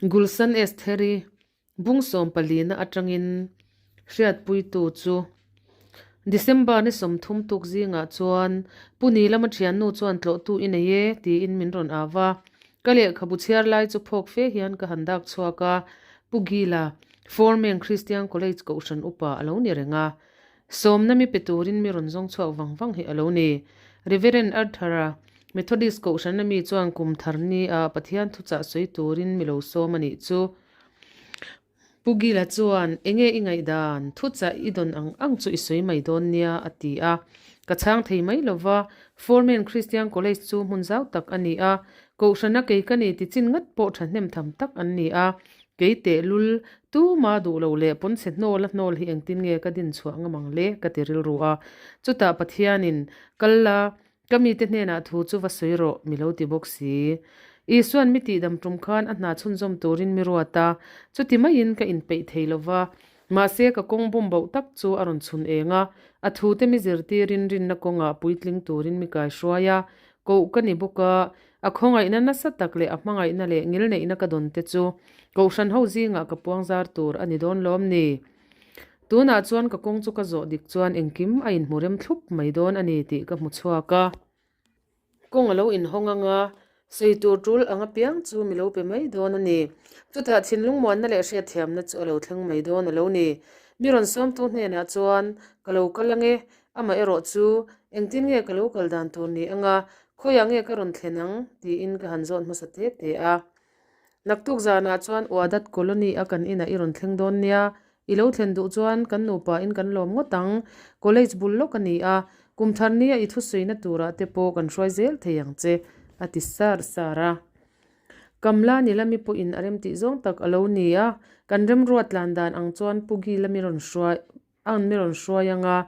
Gulsan Estheri bung sawmpalina atangin hriatpuitu chu December ni 30 tuk zingah chuan Pu Nilama thiannu chuan tlawhtu i nei e tiin min rawn au va. Ka lehkhabu chhiar lai chu phawk fe hian ka han dak chhuak a, Pu Gila, Foreman Christian College Kohhran upa a lo ni reng a. Sawmna mi pe turin mi rawn zawng chhuak vang vang hi a lo ni. Reverend Arthur-a, Methodist Kohhrana mi chuan kum thar ni a Pathian thuchah sawi turin mi lo sawm a nih chu. Pu Gila chuan, Enge i ngaihdan? Thuchah i dawn ang ang chu i sawi mai dawn nia, a ti a. Ka chhang thei mai lo va, Foreman Christian College chu hmun zau tak a ni a, Kohhrana kei ka ni ti chin ngat pawh thahnem tham tak an ni a. Kei tehlul, tuma duh lo leh pawnchhe hnawl a hnawl hi engtin nge ka din chhuah ngam ang le? ka ti rilru a. Chutah Pathianin, Kal la, ka mite hnenah thu chu va sawi rawh, mi lo ti bawk si. Isuan mi tihdam tum khan a hna chhunzawm turin mi ruat a, chuti maiin ka inpeih thei lo va. Mahse ka kawng bawm bauh tak chu a rawn chhun eng a, a thute mi zirtirin rinna kawngah puitling turin mi kaihruai a, koh ka ni bawk a, A khawngaihna nasa tak leh a hmangaihna leh ngilneihna ka dawn te chu Kohhran ho zingah ka puang zar tur a ni dawn lawm ni? Tunah chuan ka kawng chu ka zawh dik chuan engkim a inhmu rem thlup mai dawn a ni tih ka hmu chhuak a. Kawng a lo inhawng ang a, sawi tur tul ang apiang chu mi lo pe mai dawn a ni. Chutah thinlung muanna leh hriatthiamna chu a lo thleng mai dawn a lo ni. Mi rawn sawmtu hnenah chuan ka lo kal ang e, amah erawh chu engtin nge ka lo kal dan tur ni anga Khawiah nge ka rawn thlen ang? tiin ka han zawt hmasa te te a. Naktuk zanah chuan Uadat Colony a kan inah i rawn thleng dawn nia. I lo thlen duh chuan kan nupa in kan lawm ngawt ang. College bul lawk a ni a, kum thar nia i thusawi turah te pawh kan hruai zel thei ang che, a ti sar sar a. Kamla ni lami pawhin a remtih zawng tak a lo ni a, kan remruat tlan dan ang chuan Pu Gila mi rawn hruai A'n mi rawn hruai ang a,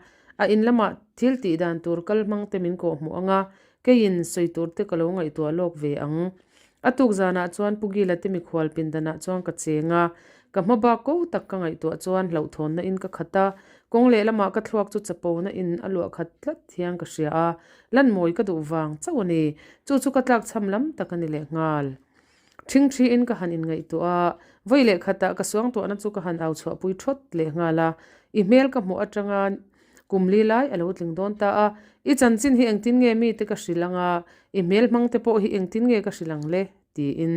a in lamah thil tih dan tur kal hmang te min kawh hmuh ang a, keiin sawi tur te ka lo ngaihtuah lawk ve ang. A tuk zanah chuan Pu Gila te mikhual pindanah chuan ka cheng a, ka hma bak ko tak ka ngaihtuah chuan hlauhthawnna in ka khat a, kawng lehlamah ka thluak chu chapona in a luah khat tlat hian ka hria a, lanmawi ka duh vang chauh a ni, chu chu ka tlakchham lam tak a ni lehnghal. Ṭhingṭhiin ka han inngaihtuah a, vawi leh khatah ka suangtuahna chu ka han au chhuahpui ṭhawt leh nghal a. I hmel ka hmuh aṭanga kum li lai a lo tling dawn ta a, i chanchin hi engtin nge mite ka hrilh ang a, i hmel hmang te pawh hi engtin nge ka hrilh ang le? tiin.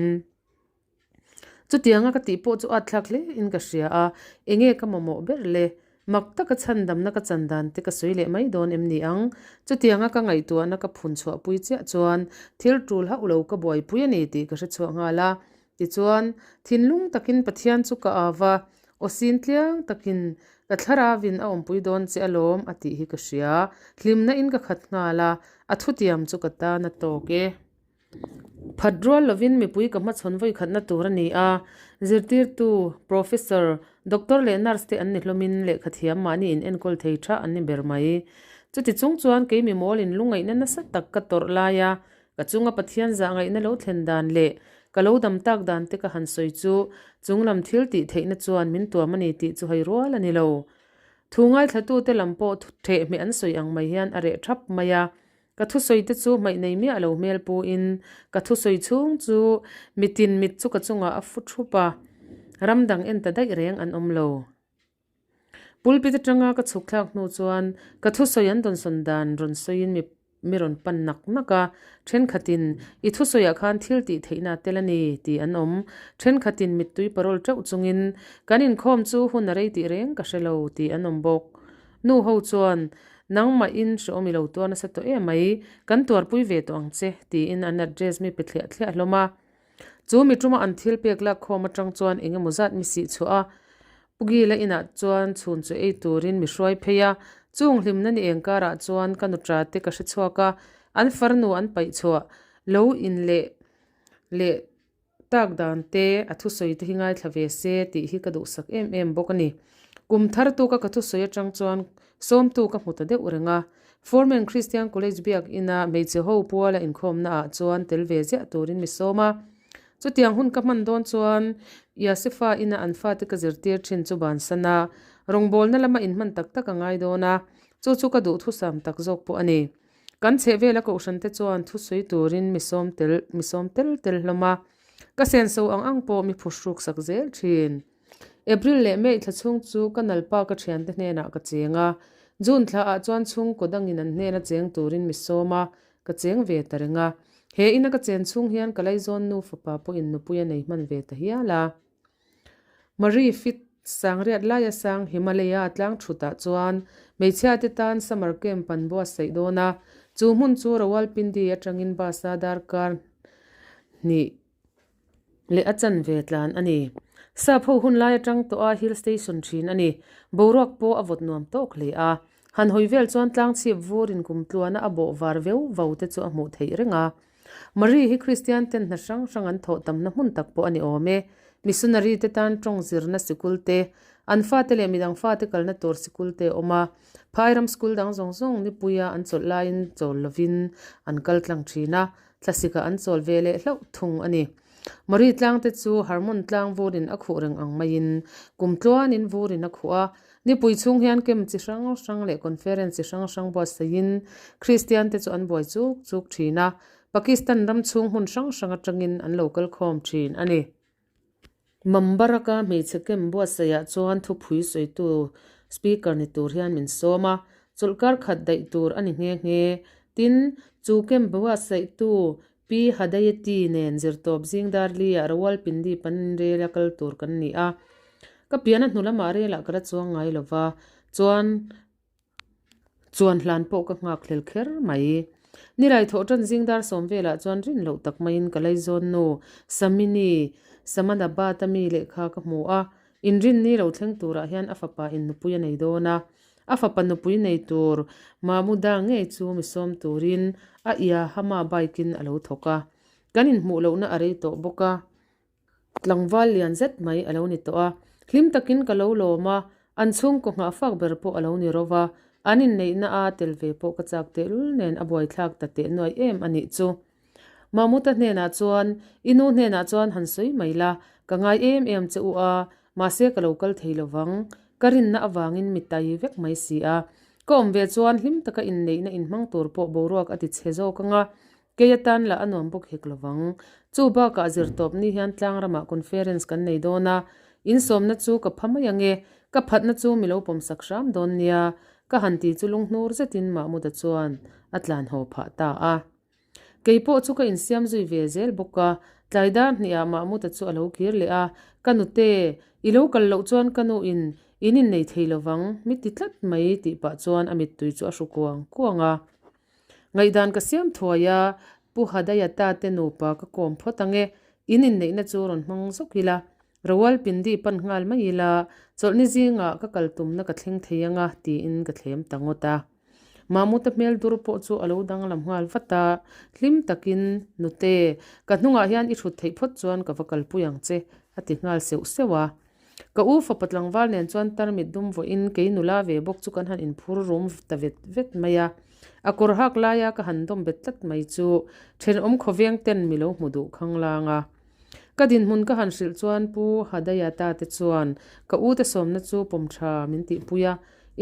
Chutianga ka tih pawh chu at thlak hle in ka hria a, enge ka mamawh ber le? Mak taka chhandamna ka chan dan te ka sawi leh mai dawn em ni ang? Chutianga ka ngaihtuahna ka phun chhuahpui chiah chuan thil tul hauh lo ka buaipui a ni tih ka hre chhuah nghal a. Tichuan, thinlung takin Pathian chu ka au va, Aw sin tliang takin ka thlaravin a awmpui dawn che alawm a tih hi ka hria. Hlimna in ka khat nghal a, a thutiam chu ka tan a tawk e. Phat rual lovin mipui ka hmachhawn vawikhatna tur a ni a, zirtirtu, professor, doctor leh nurse te an ni hlawmin lehkhathiam mahni in enkawl thei tha an ni ber mai. Chuti chung chuan kei mimawl in lungaihna nasa tak ka tawrh laia ka chunga Pathian zahngaihna lo thlen dan leh ka lo dam tak dan te ka han sawi chu chunglam thil tih theihna chuan min tuam a ni tih chu hei rual a ni lo. Thu ngaithlatute lam pawh thehmeh an sawi ang mai hian a reh thap mai a. Ka thusawi te chu hmaih nei miah lo hmel pu in ka thusawi chhung chu mitin mit chu ka chungah a fu thup a, ram dang en ta daih reng an awm lo. Pulpit atanga ka chhuk thlak hnu chuan ka thusawi an dawnsawn dan rawn sawiin mi mi rawn pan nak nak a, thenkhatin i thusawiah khan thil tih theihna a tel a ni tih an awm, thenkhatin mittui parawl teuh chungin kan inkhawm chu hun a rei tih reng ka hre lo tih an awm bawk. Nu ho chuan Nangmahin hrehawm i lo tuar nasa tawh em mai, kan tuarpui ve tawh ang che, tiin an address mi pe thliah thliah hlawm a. Chu mi tuma an thil pek lak khawm atang chuan eng emaw zat mi sih chhuah a, Pu Gila inah chuan chhun chu ei turin mi hruai phei a. Chung hlimna ni eng karah chuan ka nutra te ka hre chhuak a, an farnu an paih chhuah lo in leh leh Tak dan te, a thusawi te hi ngaithla ve se tih hi ka duhsak em em bawk a ni. Kum thar tuka ka thusawi atang chuan sawmtu ka hmu ta deuh reng a. Foreman Christian College biak ina hmeichhe ho puala inkhawmna ah chuan tel ve ziah turin mi sawm a. Chutiang hun ka hman dawn chuan Yasefa ina an fate ka zirtir thin chu bansan a, rawngbawlna lama inhman tak tak a ngai dawn a, chu chu ka duhthusam tak zawk pawh a ni. Kan chhehvela kohhrante chuan thusawi turin mi sawm tel mi sawm tel tel hlawm a. Ka senso ang ang pawh mi phuhruk sak zel thin. April leh May thla chhung chu ka nalpa ka thiante hnenah ka cheng a. June thla ah chuan chhungkaw dangin an hnena cheng turin mi sawm a, ka cheng ve ta reng a. He ina ka chen chhung hian ka laizawn nu fapa pawhin nupui a nei hman ve ta hial a. Marie Fit Sangriat laia sang Himalaya tlang thutah chuan hmeichhiate tan summer camp an buatsaih dawn a, chu hmun chu Rawalpindi atangin bus a darkar hnih leh a chanve tlan a ni. Sap ho hun lai atang tawh a hill station thin a ni. Boruak pawh a vawt nuam tawk hle a. Han hawi vel chuan tlang chhip vurin kum tluana a bawh var veu vo te chu a hmuh theih reng a. Marie hi Kristian ten hna hrang hrang an thawh tamna hmun tak pawh a ni awm e. Missionary te tan tawng zirna sikul te, an fate leh midang fate kalna tur sikul te a awm a. Phairam school dang zawng zawng nipuia an chawlh laiin chawl lovin an kal tlang thin a, thlasikah an chawl ve leh hlauh thung a ni. Marie tlang te chu Hermon tlang vurin a khuh reng ang maiin kum tluanin vurin a khuh a, Nipui chhung hian camp chi hrang hrang leh conference chi hrang hrang buatsaihin Kristian te chu an buai chuk chuk thin a, Pakistan ram chhung hmun hrang hrang atangin an lo kal khawm thin a ni. Mambaraka hmeichhe camp buatsaihah chuan thupui sawitu speaker ni tur hian min sawm a, chawlhkar khat daih tur a ni nghe nghe. Tin, chu camp buatsaihtu Pi Hadayati nen zirtawp zing Darli-ah Rawalpindi panin rel a kal tur kan ni a. Ka pian a hnu lamah relah ka la chuang ngai lo va, chuan chuan hlan pawh ka nghak hlel kher mai. Nilai thawh tan zing dar sawm velah chuan rin loh tak maiin ka laizawn nu Samini, Samanabad-a mi lehkha ka hmu a, inrinni lo thleng turah hian a fapa in nupui a nei dawn a. A fapa nupui nei tur Mahmuda ngei chu mi sawm turin a ia Hama bike-in a lo thawk a. Kan inhmuh lohna a rei tawh bawk a. Tlangval lian zet mai a lo ni tawh a, hlim takin ka lo lawm a, an chhungkaw nghah fak ber pawh a lo ni ro va, an inneihna a tel ve pawh ka chak tehlul nen a buaithlak ta teh nuai em a nih chu. Mahmuta hnenah chuan, I nu hnenah chuan han sawi mai la, ka ngai em em che u a, mahse ka lo kal thei lo vang, ka rinna avangin mi tai vek mai si a. Ka awm ve chuan hlim taka inneihna inhmang tur pawh boruak a ti chhe zawk ang a, Kei atan lah a nuam bawk hek lovang. Chu bakah zirtawp ni hian tlang ramah conference kan nei dawn a, insawmna chu ka pha mai ang e, ka phatna chu mi lo pawmsak hram dawn nia, ka han ti chu lunghnur zetin Mahmuda chuan a tlan haw phah ta a. Kei pawh chu ka insiam zui ve zel bawk a, tlai dar hnihah Mahmuda chu a lo kir leh a, Ka nute, i lo kal loh chuan ka nu in in innei thei lovang, mi ti tlat mai tih pah chuan a mittui chu a hru kuang kuang a. Ngaihdan ka siam thuai a, Pu Hadayata te nupa ka kawm phawt ang e, in inneihna chu rawn hmang zawk ila, Rawalpindi pan nghal mai ila, chawlhni zingah ka kal tumna ka thleng thei ang a, tiin ka thlem ta ngawt a. Mahmuta hmel dur pawh chu a lo danglam nghal vat a, hlim takin, Nute, ka hnungah hian i thut theih phawt chuan ka va kalpui ang che, a ti nghal seuh seuh a. Ka u fapa tlangval nen chuan tarmit dum vawiin kei nula ve bawk chu kan han inphur rum ta vet vet mai a. A kawr hak laia ka han dawm bet tlat mai chu thenawm khawveng ten mi lo hmu duh khanglang a. Ka dinhmun ka han hrilh chuan Pu Hadayata te chuan ka u te sawmna chu pawm tha min tihpui a,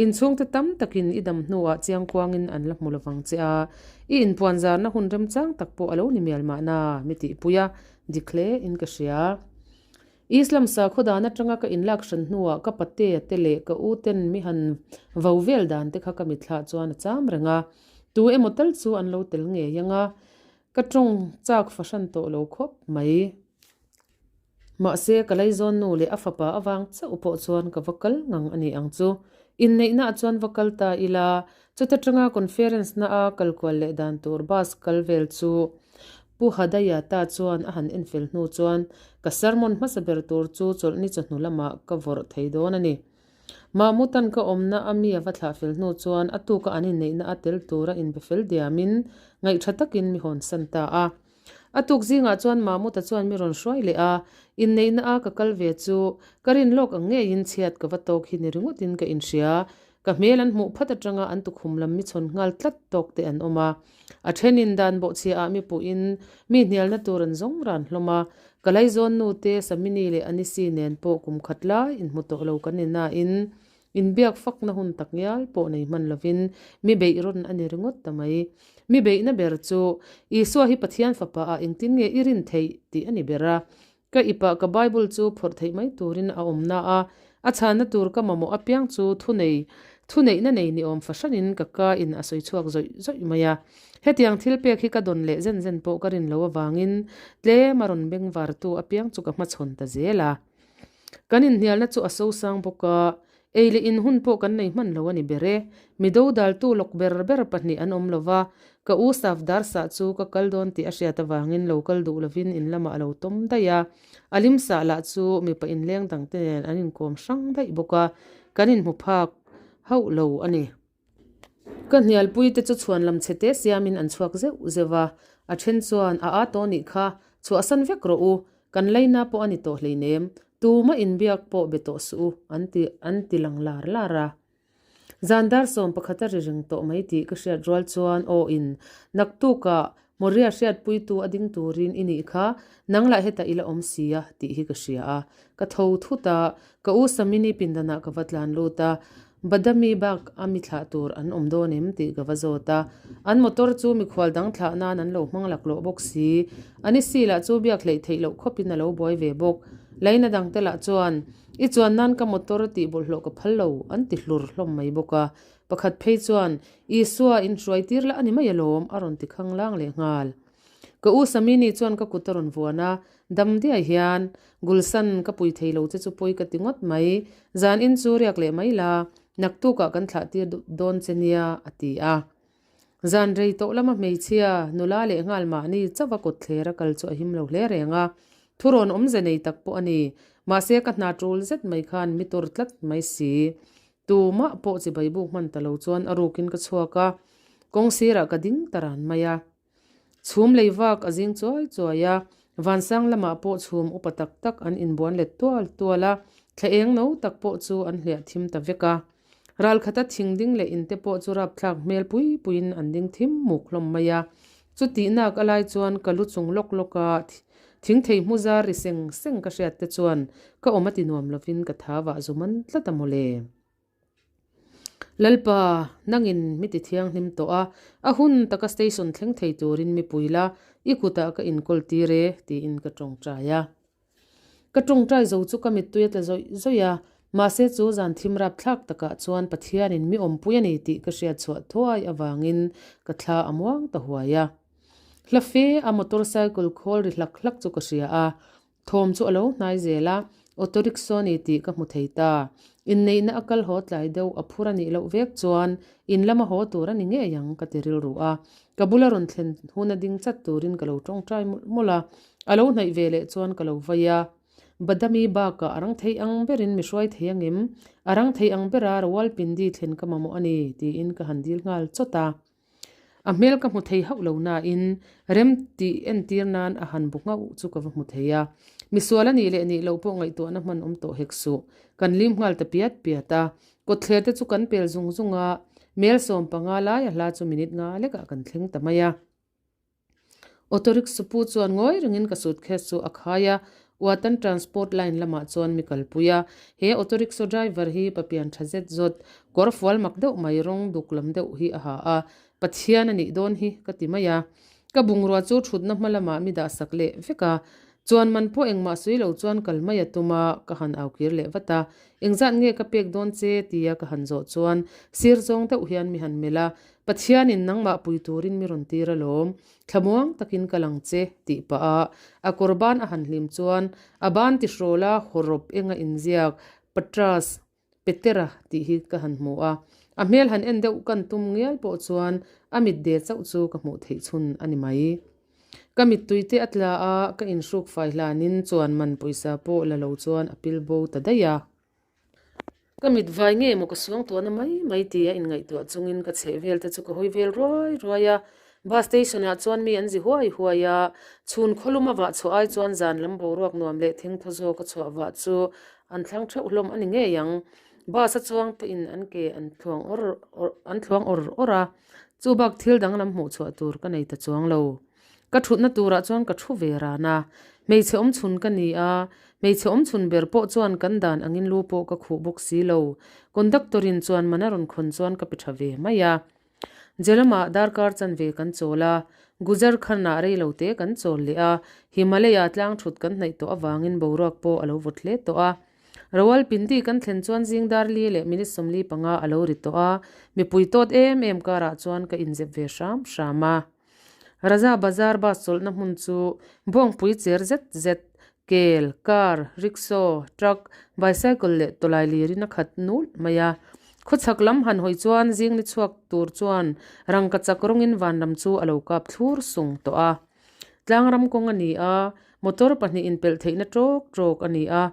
inchhungte tam takin i dam hnuah chiangkuangin an la hmu lovang che a, i inpuanzarna hun remchang tak pawh a lo ni mial mahna mi tihpui a, dik hle in ka hria. Islam sakhaw dan atanga ka inlak hran hnuah ka patea te leh ka u ten mi han vo vel dan te kha ka mitthlah chuan a cham reng a, tu emaw tal chu an lo tel ngei ang a, ka tawng chak fahran tawh lo khawp mai. Mahse, ka laizawn nu leh a fapa avang chauh pawh chuan ka va kal ngang a ni ang chu. Inneihna ah chuan va kal ta ila, chuta tanga conference na a kal kual leh dan tur bus kal vel chu Pu Hadayata chuan a han enfel hnu chuan ka sermon hmasa ber tur chu chawlhni chawhnu lamah ka vawrh thei dawn a ni. Mahmutan ka awmna a mi a va thlah fel hnu chuan a tuka an inneihna a tel tura inbe fel diamin ngaihtha takin mi hawnsan ta a. A tuk zingah chuan Mahmuta chuan mi rawn hruai leh a, inneihna a ka kal ve chu ka rin lawk ang ngeiin chhiat ka va tawk hi ni ringawtin ka inhria. Ka hmel an hmuh phat atanga an tukhum lam mi chhawn nghal tlat tawk te an awm a. A thenin dan bawhchhia ah mi puhin mi hnialna tur an zawng ran hlawm a. Ka laizawn nu te Samini leh Anisi nen pawh kum khat lai inhmu tawh lo kan ni nain. Inbiak fakna hun tak ngial pawh nei hman lovin mi beih rawn a ni ringawt ta mai. Mi beihna ber chu Isua hi Pathian fapa ah engtin nge i rin theih tih a ni ber a. Ka ipah ka Bible chu phawrh theih mai turin a awm na a, a chhanna tur ka mamawh apiang chu thunei thuneihna nei ni awm fahranin ka ka in a sawi chhuak zawih zawih mai a. Hetiang thil pek hi ka dawn leh zen zen pawh ka rin lo avangin tlem a rawn bengvartu apiang chu ka hmachhawn ta zel a. Kan inhnialna chu a sosang bawk a, ei leh in hun pawh kan nei hman lo a ni ber e. Mi dodaltu lawk ber ber pahnih an awm lo va, ka u Safdar sah chu ka kal dawn tih a hriat avangin lo kal duh lovin in lamah a lo tawm daih a. A lim sah lah chu mipa inleng dangte nen an inkawm hrang daih bawk a, kan inhmu phak hauh lo a ni. Ka hnialpui te chu chhuan lam chhe te siamin an chhuak zeuh zeuh a, a then chuan a aa tawh nih kha, chhuahsan vek rawh u, kan laina pawh a ni tawh hleinem, tuma inbiak pawh be tawh suh u an ti an ti lang lar lar a. Zan dar 11 a ri ring tawh mai tih ka hriat rual chuan aw in naktukah Moria hriatpuitu a ding turin i nih kha, nang lah hetah i la awm si a tih hi ka hria a. Ka tho thut a, ka u Samini pindanah ka va tlan lut a, Badami bak a mi thlah tur an awm dawn em tih ka va zawt a. An motor chu mikhual dang thlah nan an lo hmang laklawh bawk si. Ani si lah chu biak hleih theih loh khawpin a lo buai ve bawk. Laina dangte lah chuan, I chuan nan ka motor tih bawlhhlawh ka phal lo an ti hlur hlawm mai bawk a. Pakhat phei chuan, Isua inhruai tir lah a ni mai alawm, a rawn ti khang lang leh nghal. Ka u Samini chuan ka kut a rawn vuan a, dam diai hian, Gulsan, ka pui thei lo che chu pawi ka ti ngawt mai, zan in chu riak leh mai la, naktukah kan thlah tir dawn che nia, a ti a. Zan rei tawh lama hmeichhia, nula leh nghal mahni chauha kawt thler a kal chu a him lo hle reng a, thurawn awmze nei tak pawh a ni, mahse ka hna tul zet mai khan mi tawr tlat mai si. Tumah pawh chibai buk hman ta lo chuan a rukin ka chhuak a, kawng sirah ka ding ta ran mai a. Chhum lei vak a zing chuai chuai a, vansang lamah pawh chhum upa tak tak an inbuan let tual tual a, thla eng no tak pawh chu an hliah thim ta vek a. Ralkhata thing ding leh inte pawh chu rapthlak hmel pui puiin an ding thim muk hlawm mai a. Chutihnak a lai chuan ka lu chung lawk lawk a, thing thei hmu zar ri seng seng ka hriat te chuan ka awm a ti nuam lovin ka tha vah zu man tlat a mawle. Lalpa, nangin mi ti thianghlim tawh a, a hun taka station thleng thei turin mi pui la, i kutah ka inkawl tir e, tiin ka tawngtai a. Ka tawngtai zo chu ka mittui a tla zawih zawih a, mahse chu zan thim rapthlak takah chuan Pathianin mi awmpui a ni tih ka hriat chhuah thuai avangin ka thla a muang ta huai a. Hla fe a motor cycle khawl ri hlak hlak chu ka hria a, thawm chu a lo hnai zel a, auto rickshaw a ni tih ka hmu thei ta. Inneihna a kal haw tlai deuh a phur a nih loh vek chuan in lama haw tur a ni ngei ang ka ti rilru a, ka bula rawn thlen huna ding chat turin ka lo tawngtai mawlh mawlh a. A lo hnaih ve leh chuan ka lo vai a, Badami bakah a rang thei ang berin mi hruai thei angem? A rang thei ang bera Rawalpindi thlen ka mamawh a ni, tiin ka han dil nghal chawt a. A hmel ka hmu thei hauh lo nain rem tih entir nan a han bu nghauh chu ka va hmu thei a. Misual a nih leh nih loh pawh ngaihtuahna hman awm tawh hek suh. Kan lim nghal ta piat piat a, kawtthler te chu kan pel zung zung a, mel 15 lai a hla chu minute nga lekah kan thleng ta mai a. Auto rickshaw pu chuan ngawi rengin ka suitcase chu a khai a, Watan Transport line lamah chuan mi kalpui a. He auto rickshaw driver hi papian tha zet zawt, kawr fual mak deuh mai rawng duk lam deuh hi a ha a, Pathian a nih dawn hi ka ti mai a. Ka bungrua chu thutna hma lamah mi dah sak leh vek a, chuan man pawh engmah sawi lo chuan kal mai a tum a, ka han au kir leh vat a. Engzat nge ka pek dawn che tia ka han zawh chuan sir zawng deuh hian mi han melh a, Pathianin nangmah pui turin mi rawn tir alawm, thlamuang takin ka lang che, tih pah a, a kawr ban a han hlim chuan a ban tihrawla hawrawp enga inziak Patras, Petera tih hi ka han hmu a. A hmel han en deuh kan tum ngial pawh chuan a mit de chauh chu ka hmuh theih chhun a ni mai. Ka mittui te a tla a, ka inhruk fai hlanin chuan man pawisa pawh la lo chuan a pil bo ta daih a. Ka mit vai nge maw ka suang tuahna mai mai ti a inngaihtuah chungin ka chheh vel te chu ka hawi vel ruai ruai a. Bus station ah chuan mi an zi huai huai a, chhun khawlum a vah chhuah ai chuan zan lam boruak nuam leh thingthaw zawk a chhuah vah chu an thlang theuh hlawm a ni ngei ang. Bus a chuang te in an ke an thluang awr awr an thluang awr awr a, chu bak thil danglam hmuh chhuah tur ka nei ta chuang lo. Ka thutna turah chuan ka thu ve ran a, hmeichhe awmchhun ka ni a. Hmeichhe awmchhun ber pawh chuan kan dan angin lu pawh ka khuh bawk si lo. Conductor-in chuan man a rawn khawn chuan ka pe tha ve mai a. Jelamah darkar chanve kan chawl a, Gujar Khan-ah rei lo te kan chawl leh a, Himalaya tlang thut kan hnaih tawh avangin boruak pawh a lo vawt hle tawh a. Rawalpindi kan thlen chuan zing dar li leh minute 45 a lo ri tawh a, mipui tawt em em karah chuan ka inzep ve hram hram a. Raja Bazar bus chawlhna hmun chu bawngpui cher zet zet, kel, car, rickshaw, truck, bicycle leh tawlai lirin a khat nulh mai a. Khawchhak lam han hawi chuan zing ni chhuak tur chuan rangkachak rawngin vanram chu a lo kap thlur sung tawh a. Tlangram kawng a ni a, motor pahnih inpelh theihna tawk tawk a ni a.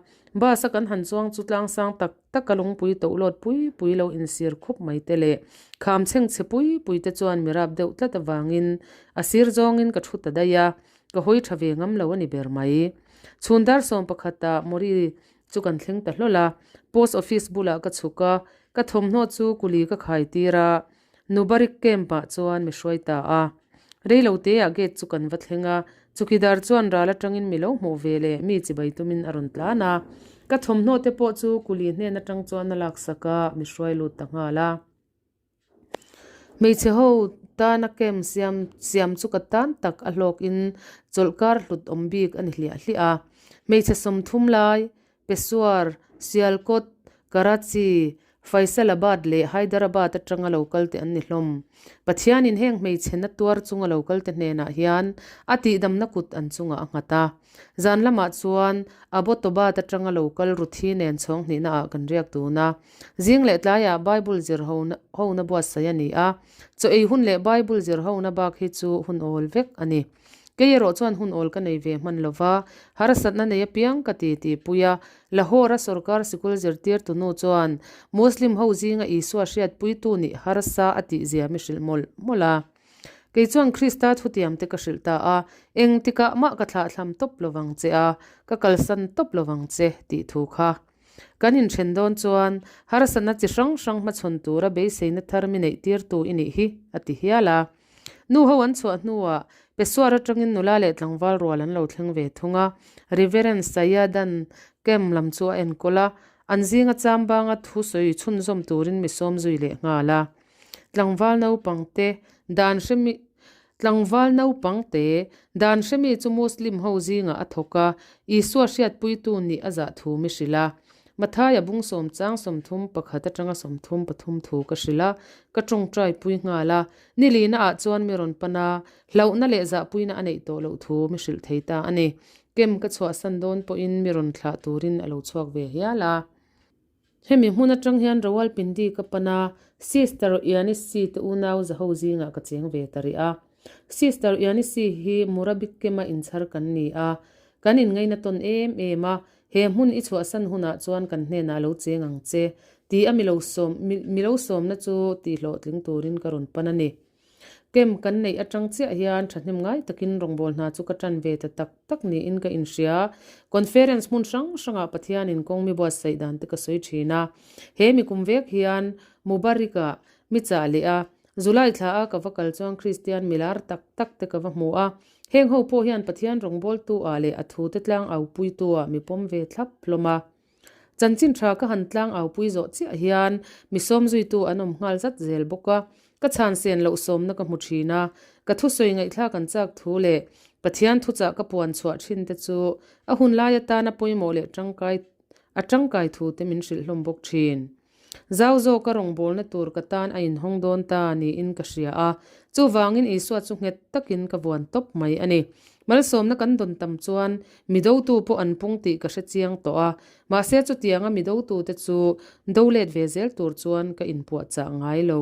Bus a kan han chuang chu tlangsang tak tak a lungpui toh lawt pui pui lo insir khup mai te leh kham chhengchhe pui pui te chuan mi rap deuh tlat avangin a sir zawngin ka thu ta daih a, ka hawi tha ve ngam lo a ni ber mai. Chhun dar sawm pakhatah Mori chu kan thleng ta hlawl a, post office bulah ka chhuk a, ka thawmhnaw chu kuli ka khai tir a, Nubarik camp-ah chuan mi hruai ta a. Reiloteah gate chu kan va thleng a, chukidar chuan ral atangin mi lo hmuh ve leh mi chibai tumin a rawn tlan a. Ka thawmhnaw te pawh chu kuli hnen atang chuan a laksak a, mi hruai lut ta nghal a. Hmeichhe ho tana camp siam siam chu ka tan tak a hlawkin chawlhkar hlut awm bik a ni hliah hliah a. Hmeichhe 30 lai Peshawar, Sialkot, Karachi, Faisalabad leh Hyderabad atanga lo kal te an ni hlawm. Pathianin heng hmeichhe na tuar chunga lo kal te hnenah hian a tihdamna kut an chungah a nghat a. Zan lamah chuan Abbottabad atanga lo kal Ruthi nen chhawng hnihna ah kan riak dun a. Zing leh tlaiah Bible zir hona buatsaih a ni a. Chaw ei hun leh Bible zir hona bak hi chu hun awl vek a ni. Kei erawh chuan hun awl ka nei ve hman lo va, harsatna nei apiang ka ti tihpui a. Lahore-a sorkar sikul zirtirtu nu chuan Muslim ho zinga Isua hriatpuitu nih harsa a tihzia mi hrilh mawlh mawlh a. Kei chuan Krista thutiam te ka hrilh ta a, Engtikah mah ka thlahthlam tawp lo vang che a, ka kalsan tawp lo vang che, tih thu kha. Kan inthen dawn chuan harsatna chi hrang hrang hmachhawn tura beiseina thar mi neihtirtu i nih hi, a ti hial a. Nu ho an chhuah hnuah Peshawar atangin nula leh tlangval rual an lo thleng ve thung a, Reverend Sayadan camp lam chu a enkawl a, an zinga chambanga thu sawi chhunzawm turin mi sawm zui leh nghal a. Tlangval naupangte dan hremi Tlangval naupangte dan hremi chu Muslim ho zingah a thawk a, Isua hriatpuitu nih a zah thu mi hrilh a. Mathaia bung sawm chang 31 atanga 33 thu ka hrilh a, ka tawngtai pui nghal a. Ni lina ah chuan mi rawn pan a, hlauhna leh zahpuina a neih tawh loh thu mi hrilh thei ta a ni. Kem ka chhuahsan dawn pawhin mi rawn thlah turin a lo chhuak ve hial a. Hemi hmun atang hian Rawalpindi ka pan a, Sister Yanisi te unau zaho zingah ka cheng ve ta rih a. Sister Yanisi hi Murabit kema inchhar kan ni a, kan inngaina tawn em em a, he hmun i chhuahsan hunah chuan kan hnenah lo cheng ang che, ti a milo sawm milo sawmna chu tihhlawhtling turin ka rawn pan a ni. Camp kan neih atang chiah hian thahnem ngai takin rawngbâwl hna chu ka tan ve ta tak tak niin ka inhria. Conference hmun hrang hrangah Pathianin kawng mi buatsaih dan te ka sawi thin a. He mi kum vek hian Mubarik-ah mi chah leh a, July thla a ka va kal chuan Kristian milar tak tak te ka va hmu a. Heng ho pawh hian Pathian rawngbawltu ah leh a thute tlang aupuitu ah mi pawm ve thlap hlawm a. Chanchin tha ka han tlang aupui zawh chiah hian mi sawm zuitu an awm nghal zat zel bawk a, ka chhan sen loh sawmna ka hmu thin a, ka thusawi ngaihthlak an chak thu leh Pathian thuchah ka puan chhuah thin te chu a hun lai atana pawimawh leh tangkai a tangkai thu te min hrilh hlawm bawk thin. Zau zawka rawngbawlna tur ka tan a inhawng dawn ta niin ka hria a, chuvangin Isua chu nghet takin ka vuan tawp mai a ni. Malsawmna kan dawn tam chuan mi dotu pawh an pung tih ka hre chiang tawh a, mahse chutianga mi dotute chu do let ve zel tur chuan ka inpuahchah ngai lo.